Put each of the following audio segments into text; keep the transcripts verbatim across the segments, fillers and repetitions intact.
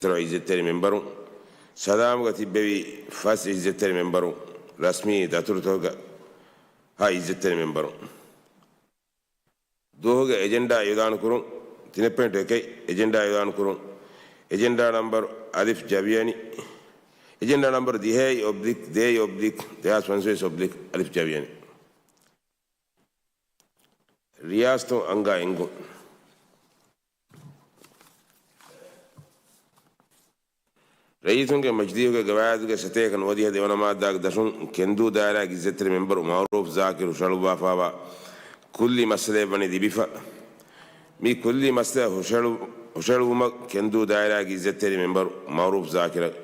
އިއްޒަތްތެރި މެމްބަރުން، ސަލާމުގަ ތިއްބެވި ފަސް އިއްޒަތްތެރި މެމްބަރުން، ރަސްމީ ދަތުރުތަކުގަ ހަ އިއްޒަތްތެރި މެމްބަރުން. ދުވަހުގެ އެޖެންޑާ އިއުލާނުކުރުން. ތިނެއް ޕޮއިންޓު އެކެއް، އެޖެންޑާ އިއުލާނުކުރުން. އެޖެންޑާ ނަމްބަރު އަލިފް ޖަވިޔަނި. އެޖެންޑާ ނަމްބަރު ދިހައެއް އޮބްލިކް ދޭއް އޮބްލިކް ދެހާސް ފަންސަވީސް އޮބްލިކް އަލިފް ޖަވިޔަނި. ރިޔާސަތުން އަންގާ އެންގުން. ރައްޔިތުންގެ މަޖިލީހުގެ ގަވާއިދުގެ ސަތޭކަ ނުވަދިހަ ދެވަނަ މާއްދާގެ ދަށުން ކެންދޫ ދާއިރާގެ އިއްޒަތްތެރި މެމްބަރު މައުރޫފް ޒާކިރު ހުށަހަޅުއްވާފާވާ ކުއްލި މައްސަލައެއް ވަނީ ލިބިފަ. މި ކުއްލި މައްސަލަ ހުށަހެޅު-، ހުށަހެޅުވުމަށް ކެންދޫ ދާއިރާގެ އިއްޒަތްތެރި މެމްބަރު މައުރޫފް ޒާކިރަށް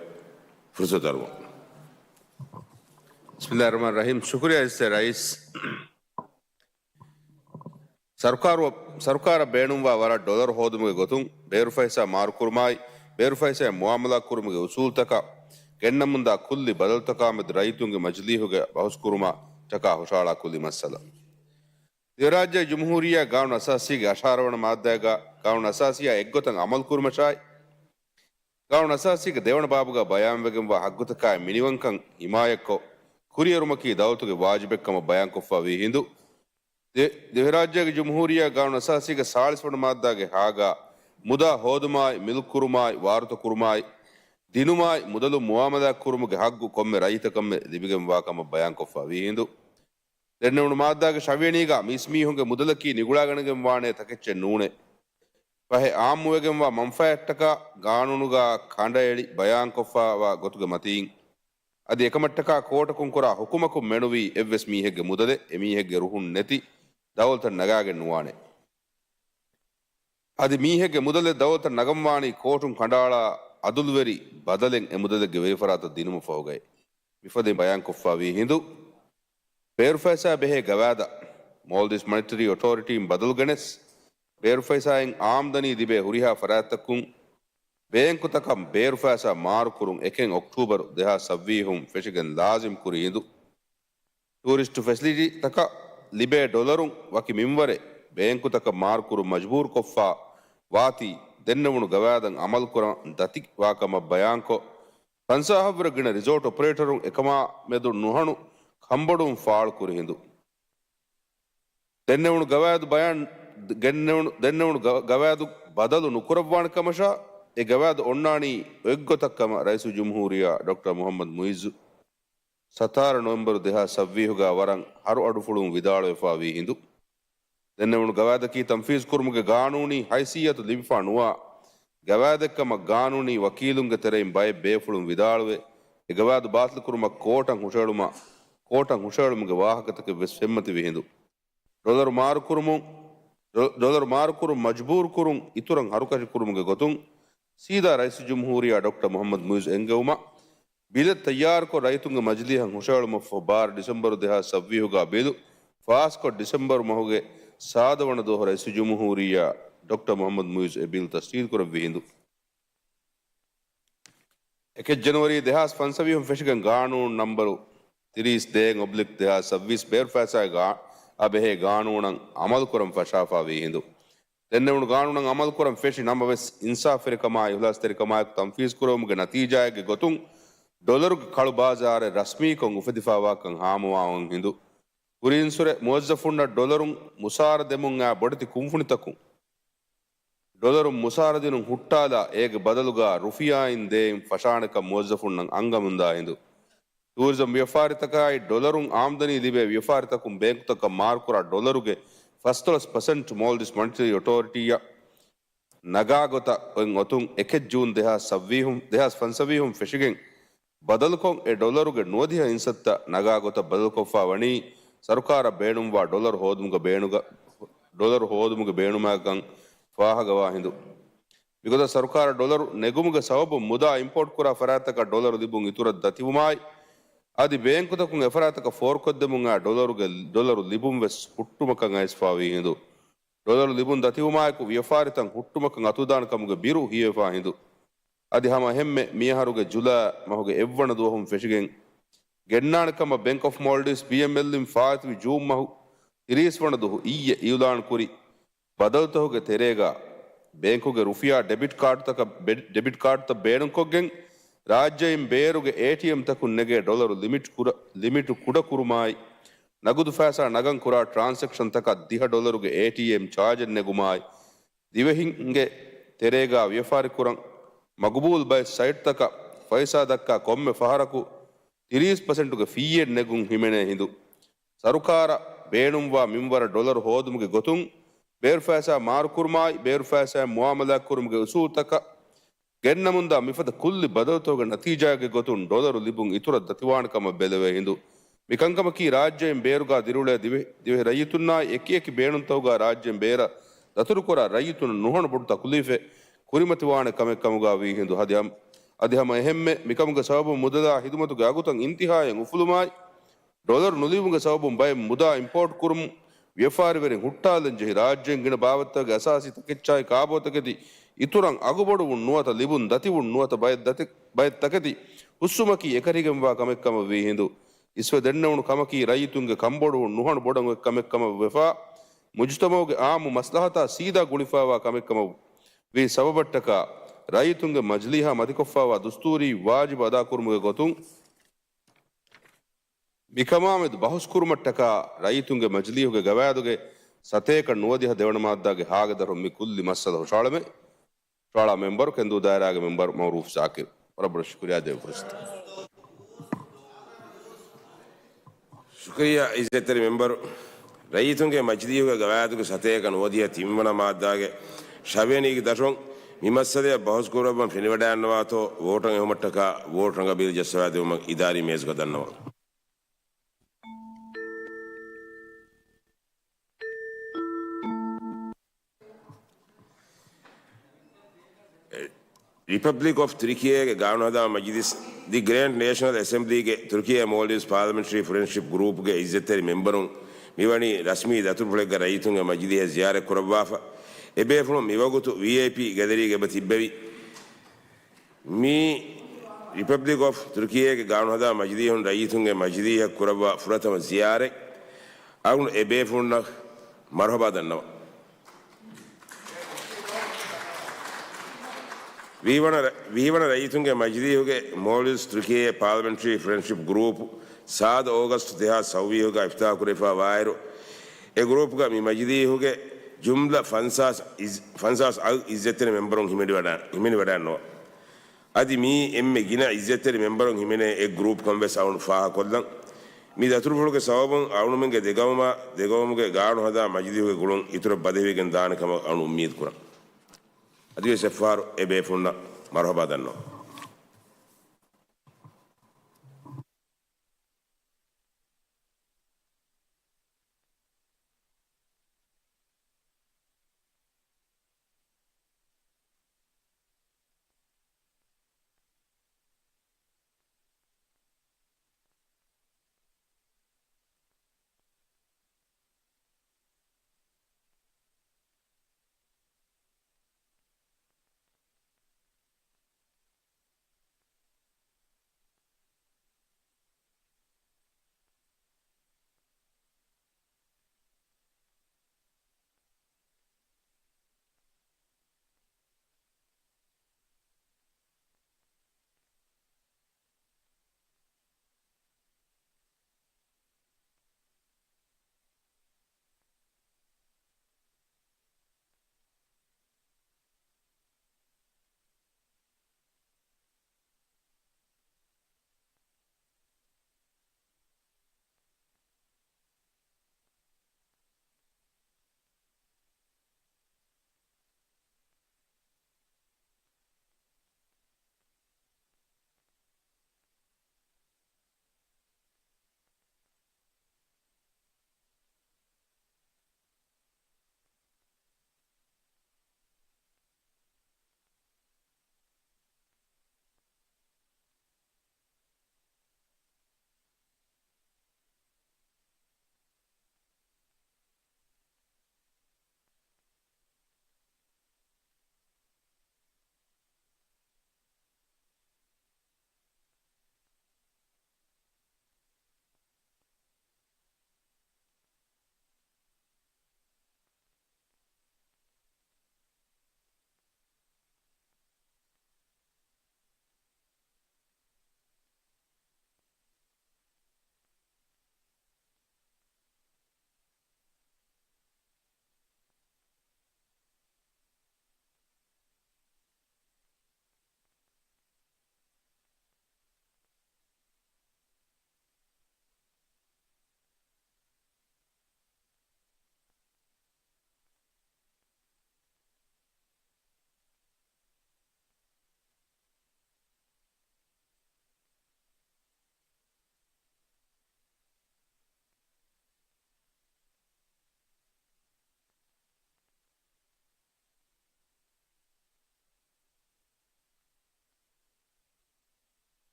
ފުރުސަތު އަރުވަން. ބިސްމިއްލާހި ރަޙްމާނި ރަޙީމް. ޝުކުރިއްޔާ އިއްޒަތްތެރި ރައީސް. ސަރުކާރު-، ސަރުކާރަށް ބޭނުންވާ ވަރަށް ޑޮލަރު ހޯދުމުގެ ގޮތުން ބޭރުފައިސާ މާރުކުރުމާއި، ބޭރުފައިސާއިން މުއާމަލާ ކުރުމުގެ އުސޫލުތަކަށް ގެންނަމުންދާ ކުއްލި ބަދަލުތަކާމެދު ރައްޔިތުންގެ މަޖިލީހުގެ ބަހުސްކުރުމާ ޓަކާ ހުށަހަޅާ ކުއްލި މައްސަލަ. ދިވެހިރާއްޖޭގެ ޖުމްހޫރިއްޔާ ގާނޫނު އަސާސީގެ އަށާރަ ވަނަ މާއްދާގަ ގާނޫނު އަސާސީއާ އެއްގޮތަށް އަމަލު ކުރުމަށާއި، ގާނޫނު އަސާސީގެ ދެވަނަ ބާބުގަ ބަޔާންވެގެންވާ ހައްގުތަކާއި މިނިވަންކަން ހިމާޔަތްކޮށް، ކުރިއެރުމަކީ ދައުލަތުގެ ވާޖިބެއްކަމަށް ބަޔާންކޮށްފާވީ ހިނދު، ދި-، ދިވެހިރާއްޖޭގެ ޖުމްހޫރިއްޔާ ގާނޫނު އަސާސީގެ ސާޅީސް ވަނަ މާއްދާގެ ހާގާ މުދާ ހޯދުމާއި، މިލްކުކުރުމާއި، ވާރުތަކުރުމާއި، ދިނުމާއި، މުދަލުން މުއާމަލާތްކުރުމުގެ ހައްގު ކޮންމެ ރައްޔިތަކަށްމެ ލިބިގެންވާކަމަށް ބަޔާންކޮށްފާވީ ހިނދު، ދެންނެވުނު މާއްދާގެ ށަވިޔަނީގަ މީސްމީހުންގެ މުދަލަކީ ނިގުޅާގަނެގެންވާނޭ ތަކެއްޗެއް ނޫނޭ. ފަހެ އާއްމުވެގެންވާ މަންފާއެއްޓަކާ ގާނޫނުގަ ކަނޑައެޅި ބަޔާންކޮށްފާވާ ގޮތުގެ މަތީން، އަދި އެކަމަށްޓަކާ ކޯޓަކުން ކުރާ ހުކުމަކުން މެނުވީ އެއްވެސް މީހެއްގެ މުދަލެއް އެމީހެއްގެ ރުހުން ނެތި ދައުލަތަށް ނަގާގެން ނުވާނެ. އަދި މީހެއްގެ މުދަލެއް ދައުލަތަށް ނަގަންވާނީ ކޯޓުން ކަނޑައަޅާ އަދުލުވެރި ބަދަލެއް އެ މުދަލެއްގެ ވެރިފަރާތަށް ދިނުމަށް ފަހުގައި. މިފަދައިން ބަޔާންކޮށްފާވީ ހިނދު، ބޭރުފައިސާ ބެހޭ ގަވާއިދަށް މޯލްޑިވްސް މަނިޓަރީ އޮޓޯރިޓީން ބަދަލުގެނެސް، ބޭރުފައިސާއިން އާމްދަނީ ލިބޭ ހުރިހާ ފަރާތްތަކުން ބޭންކުތަކަށް ބޭރުފައިސާ މާރުކުރުން އެކެއް އޮކްޓޫބަރު ދެހާސް ސައްވީހުން ފެށިގެން ލާޒިމް ކުރި ހިނދު، ޓޫރިސްޓު ފެސިލިޓީތަކަށް ލިބޭ ޑޮލަރުން ވަކި މިންވަރެއް ބޭންކުތަކަށް މާރުކުރުން މަޖުބޫރުކޮށްފާ ވާތީ، ދެންނެވުނު ގަވާއިދަށް އަމަލުކުރަން ދަތިވާކަމަށް ބަޔާންކޮށް، ފަންސާހަށްވުރެ ގިނަ ރިސޯޓް އޮޕަރޭޓަރުން އެކަމާ މެދު ނުހަނު ކަންބޮޑުވުން ފާޅުކުރި ހިނދު. ދެންނެވުނު ގަވާއިދު ބަޔާން، ގެންނެވުނު، ދެންނެވުނު ގަ-، ގަވާއިދު ބަދަލު ނުކުރައްވާނެ ކަމަށާ، އެ ގަވާއިދު އޮންނާނީ އޮތްގޮތަށް ކަމަށް ރައީސުލްޖުމްހޫރިއްޔާ ޑޮކްޓަރ މުހައްމަދު މުއިއްޒު ސަތާރަ ނޮވެމްބަރު ދެހާސް ސައްވީހުގަ ވަރަށް ހަރު އަޑުފުޅުން ވިދާޅުވެފާވީ ހިނދު. ދެންނެވުނު ގަވާއިދަކީ ތަންފީޒު ކުރުމުގެ ގާނޫނީ ހައިސިއްޔަތު ލިބިފާ ނުވާ ގަވާއިދެއްކަމަށް ގާނޫނީ ވަކީލުންގެ ތެރެއިން ބައެއް ބޭފުޅުން ވިދާޅުވެ، އެ ގަވާއިދު ބާތިލްކުރުމަށް ކޯޓަށް ހުށަހެޅުމަށް، ކޯޓަށް ހުށަހެޅުމުގެ ވާހަކަތަކެއް ވެސް ފެންމަތިވި ހިނދު. ޑޮލަރު މާރުކުރުމުން، ޑޮ-، ޑޮލަރު މާރުކުރުން މަޖުބޫރުކުރުން އިތުރަށް ހަރުކަށި ކުރުމުގެ ގޮތުން، ސީދާ ރައީސުލްޖުމްހޫރިއްޔާ ޑޮކްޓަރ މުހައްމަދު މުއިއްޒު އެންގެވުމަށް، ބިލެއް ތައްޔާރުކޮށް ރައްޔިތުންގެ މަޖިލީހަށް ހުށަހެޅުމަށްފަހު ބާރަ ޑިސެމްބަރު ދެހާސް ސައްވީހުގަ ބިލު ފާސްކޮށް، ޑިސެމްބަރު މަހުގެ ސާދަ ވަނަ ދުވަހު ރައީސުލްޖުމްހޫރިއްޔާ ޑޮކްޓަރ މުހައްމަދު މުއިއްޒު އެ ބިލް ތަސްދީގުކުރެއްވި ހިނދު. އެކެއް ޖަނުއަރީ ދެހާސް ފަންސަވީހުން ފެށިގެން ގާނޫނު ނަންބަރު ތިރީސް ދޭއް އޮބްލިކް ދެހާސް ސައްވީސް ބޭރުފައިސާގަ އާ ބެހޭ ގާނޫނަށް އަމަލުކުރަން ފަށާފާވީ ހިނދު. ދެންނެވުނު ގާނޫނަށް އަމަލުކުރަން ފެށި ނަމަވެސް، އިންސާފުވެރިކަމާއި އިހުލާސްތެރިކަމާއެކު ތަންފީޒުކުރެވުމުގެ ނަތީޖާއެއްގެ ގޮތުން ޑޮލަރުގެ ކަޅު ބާޒާރެއް ރަސްމީކޮށް އުފެދިފާވާކަން ހާމަވާވަން ހިނދު. ކުރީންސުރެ މުވައްޒަފުންނަށް ޑޮލަރުން މުސާރަ ދެމުން އާ ބޮޑެތި ކުންފުނިތަކުން ޑޮލަރުން މުސާރަ ދިނުން ހުއްޓާލާ، އޭގެ ބަދަލުގަ ރުފިޔާއިން ދޭއިން ފަށާނެކަން މުވައްޒަފުންނަށް އަންގަމުންދާ ހިނދު. ޓޫރިޒަމް ވިޔަފާރިތަކާއި ޑޮލަރުން އާމްދަނީ ލިބޭ ވިޔަފާރިތަކުން ބޭންކުތަކަށް މާރުކުރާ ޑޮލަރުގެ ފަސްދޮޅަސް ޕަސެންޓް މޯލްޑިވްސް މަނިޓަރީ އޮޓޯރިޓީއަށް ނަގާ ގޮތަށް އޮތް އޮތުން އެކެއް ޖޫން ދެހާސް ސައްވީހުން، ދެހާސް ފަންސަވީހުން ފެށިގެން ބަދަލުކޮށް، އެ ޑޮލަރުގެ ނުވަދިހަ އިންސައްތަ ނަގާ ގޮތަށް ބަދަލުކޮށްފާ ވަނީ، ސަރުކާރަށް ބޭނުންވާ ޑޮލަރު ހޯދުމުގެ ބޭނުގަ-، ޑޮލަރު ހޯދުމުގެ ބޭނުމާއެކުކަން ފާހަގަވާ ހިނދު. މިގޮތަށް ސަރުކާރަށް ޑޮލަރު ނެގުމުގެ ސަބަބުން މުދާ އިމްޕޯޓް ކުރާ ފަރާތްތަކަށް ޑޮލަރު ލިބުން އިތުރަށް ދަތިވުމާއި، އަދި ބޭންކުތަކުން އެފަރާތަކަށް ފޯރުކޮށްދެމުން އާ ޑޮލަރުގެ، ޑޮލަރު ލިބުން ވެސް ހުއްޓުމަކަށް އައިސްފާވީ ހިނދު. ޑޮލަރު ލިބުން ދަތިވުމާއެކު ވިޔަފާރިތައް ހުއްޓުމަކަށް އަތުވެދާނެ ކަމުގެ ބިރު ހިޔެފާ ހިނދު. އަދި ހަމަ އެހެންމެ މިއަހަރުގެ ޖުލައި މަހުގެ އެއްވަނަ ދުވަހުން ފެށިގެން ގެންނާނެ ކަމަށް ބެންކް އޮފް މޯލްޑިވްސް، ބީއެމްއެލް، އިން ފާއިތުވި ޖޫން މަހު ތިރީސް ވަނަ ދުވަހު އިއްޔެ އިއުލާން ކުރި ބަދަލުތަކުގެ ތެރޭގަ ބޭންކުގެ ރުފިޔާ ޑެބިޓް ކާޑުތަކަށް ބެ-، ޑެބިޓް ކާޑުތައް ބޭނުންކޮށްގެން، ރާއްޖެއިން ބޭރުގެ އޭޓީއެމްތަކުން ނެގޭ ޑޮލަރު ލިމިޓް ކުރ-، ލިމިޓު ކުޑަކުރުމާއި، ނަގުދު ފައިސާ ނަގަން ކުރާ ޓްރާންސެކްޝަންތަކަށް ދިހަ ޑޮލަރުގެ އޭޓީއެމް ޗާޖެއް ނެގުމާއި، ދިވެހިންގެ ތެރޭގާ ވިޔަފާރި ކުރަން މަގުބޫލް ބައެއް ސައިޓްތަކަށް ފައިސާ ދައްކާ ކޮންމެ ފަހަރަކު ތިރީސް ޕަސެންޓުގެ ފީއެއް ނެގުން ހިމެނޭ ހިނދު، ސަރުކާރަށް ބޭނުންވާ މިންވަރަށް ޑޮލަރު ހޯދުމުގެ ގޮތުން، ބޭރު ފައިސާ މާރުކުރުމާއި، ބޭރު ފައިސާއިން މުއާމަލާތްކުރުމުގެ އުސޫލްތަކަށް ގެންނަމުންދާ މިފަދަ ކުއްލި ބަދަލުތަކުގެ ނަތީޖާއެއްގެ ގޮތުން ޑޮލަރު ލިބުން އިތުރަށް ދަތިވާނެ ކަމަށް ބެލެވޭ ހިނދު، މި ކަންކަމަކީ ރާއްޖެއިން ބޭރުގާ ދިރިއުޅޭ ދިވެ-، ދިވެހި ރައްޔިތުންނާއި އެކިއެކި ބޭނުންތަކުގާ ރާއްޖެއިން ބޭރަށް ދަތުރުކުރާ ރައްޔިތުންނަށް ނުހަނު ބޮޑު ތަކުލީފެއް ކުރިމަތިވާނެ ކަމެއް ކަމުގާ ވީ ހިނދު، އަދި ހަމަ، އަދި ހަމަ އެހެންމެ މިކަމުގެ ސަބަބުން މުދަލާ ހިދުމަތުގެ އަގުތައް އިންތިހާއަށް އުފުލުމާއި، ޑޮލަރު ނުލިބުމުގެ ސަބަބުން ބައެއް މުދާ އިމްޕޯޓް ކުރުމުން ވިޔަފާރިވެރިން ހުއްޓާލަން ޖެހި، ރާއްޖޭން ގިނަ ބާވަތްތަކުގެ އަސާސީ ތަކެއްޗާއި ކާބޯތަކެތި އިތުރަށް އަގުބޮޑުވުން ނުވަތަ ލިބުން ދަތިވުން ނުވަތަ ބައެއް ދަތި-، ބައެއް ތަކެތި ހުސްވުމަކީ އެކަށީގެންވާ ކަމެއް ކަމަށް ވީ ހިނދު، އިސްވެ ދެންނެވުނު ކަމަކީ ރައްޔިތުންގެ ކަންބޮޑުވުން ނުހަނު ބޮޑަށް އޮތް ކަމެއް ކަމަށް ވެފާ، މުޖުތަމައުގެ އާއްމު މަސްލަހަތާ ސީދާ ގުޅިފާވާ ކަމެއް ކަމަށް ވީ ސަބަބަށްޓަކާ، ރައްޔިތުންގެ މަޖިލީހާ މަތިކޮށްފާވާ ދުސްތޫރީ ވާޖިބު އަދާކުރުމުގެ ގޮތުން، މިކަމާމެދު ބަހުސްކުރުމަށްޓަކާ ރައްޔިތުންގެ މަޖިލީހުގެ ގަވާއިދުގެ ސަތޭކަ ނުވަދިހަ ދެވަނަ މާއްދާގެ ހާގަދަރުން މި ކުއްލި މައްސަލަ ހުށަހަޅަމެ. ހުށަހަޅާ މެމްބަރު، ކެންދޫ ދާއިރާގެ މެމްބަރު މައުރޫފް ޝާކިރު. ވަރަށް ބޮޑަށް ޝުކުރިއްޔާ ދޭން ފުރުސަތު. ޝުކުރިއްޔާ އިއްޒަތްތެރި މެމްބަރު، ރައްޔިތުންގެ މަޖިލީހުގެ ގަވާއިދުގެ ސަތޭކަ ނުވަދިހަ ތިންވަނަ މާއްދާގެ ޝަވިޔަނީގެ ދަށުން މި މައްސަލަޔަށް ބަހުސް ކުރައްވަން ފެނިވަޑައިންނަވާތޯ ވޯޓަށް އެހުމަށްޓަކާ ވޯޓް ރަނގަބީލު ޖައްސަވާދެވުމަށް އިދާރީ މޭޒުގަ ދަންނަވަން. ރިޕަބްލިކް އޮފް ތުރުކިޔޭގެ ގާނޫނުހަދާ މަޖިލިސް، ދި ގްރޭންޑް ނޭޝަނަލް އެސެމްބްލީގެ ތުރުކިޔޭ މޯލްޑިވްސް ޕާލަމެންޓްރީ ފްރެންޑްޝިޕް ގްރޫޕްގެ އިއްޒަތްތެރި މެމްބަރުން މިވަނީ ރަސްމީ ދަތުރުފުޅެއްގަ ރައްޔިތުންގެ މަޖިލީހަށް ޒިޔާރަތް ކުރައްވާފަ. އެބޭފުޅުން މިވަގުތު ވީއައިޕީ ގެލަރީގަ އެބަ ތިއްބެވި. މި ރިޕަބްލިކް އޮފް ތުރުކިޔޭގެ ގާނޫނުހަދާ މަޖިލީހުން ރައްޔިތުންގެ މަޖިލީހަށް ކުރައްވާ ފުރަތަމަ ޒިޔާރަތް. އަޅުގަނޑު އެބޭފުޅުންނަށް މަރުހަބާ ދަންނަވަން. ވީވަނަ ރަ-، ވީވަނަ ރައްޔިތުންގެ މަޖިލީހުގެ މޯލްޑިވްސް ތުރުކިޔޭ ޕާލަމެންޓްރީ ފްރެންޑްޝިޕް ގްރޫޕް ސާދަ އޯގަސްޓް ދެހާސް ސައުވީހުގަ އިފްތިތާޙުކުރެވިފައިވާއިރު، އެ ގްރޫޕްގަ މި މަޖިލީހުގެ ޖުމްލަ ފަންސާސް އިޒް-، ފަންސާސް އަށް އިއްޒަތްތެރި މެމްބަރުން ހިމެނިވަޑަ-، ހިމެނިވަޑައިންނަވާ. އަދި މިއީ އެންމެ ގިނަ އިއްޒަތްތެރި މެމްބަރުން ހިމެނޭ އެއް ގްރޫޕް ކަމަށް ވެސް އަޅުގަނޑު ފާހަގަކޮށްލަން. މި ދަތުރުފުޅުގެ ސަބަބުން އަޅުގަނޑުމެންގެ ދެގައުމާ ދެގައުމުގެ ގާނޫނުހަދާ މަޖިލީހުގެ ގުޅުން އިތުރަށް ބަދެވިގެން ދާނެ ކަމަށް އަޅުގަނޑު އުއްމީދު ކުރަން. އަދިވެސް އެއްފަހަރު އެބޭފުޅުންނަށް މަރުހަބާ ދަންނަވަން.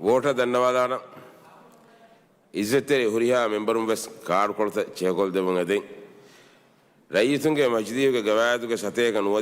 ވޯޓަށް ދަންނަވާލާނަން. އިއްޒަތްތެރި ހުރިހާ މެމްބަރުން ވެސް ކާޑުކޮޅުތައް ޗެހިކޮށްދެއްވުން އެދެން. ރައްޔިތުންގެ މަޖިލީހުގެ ގަވާއިދުގެ ސަތޭކަ ނުވަދިހަ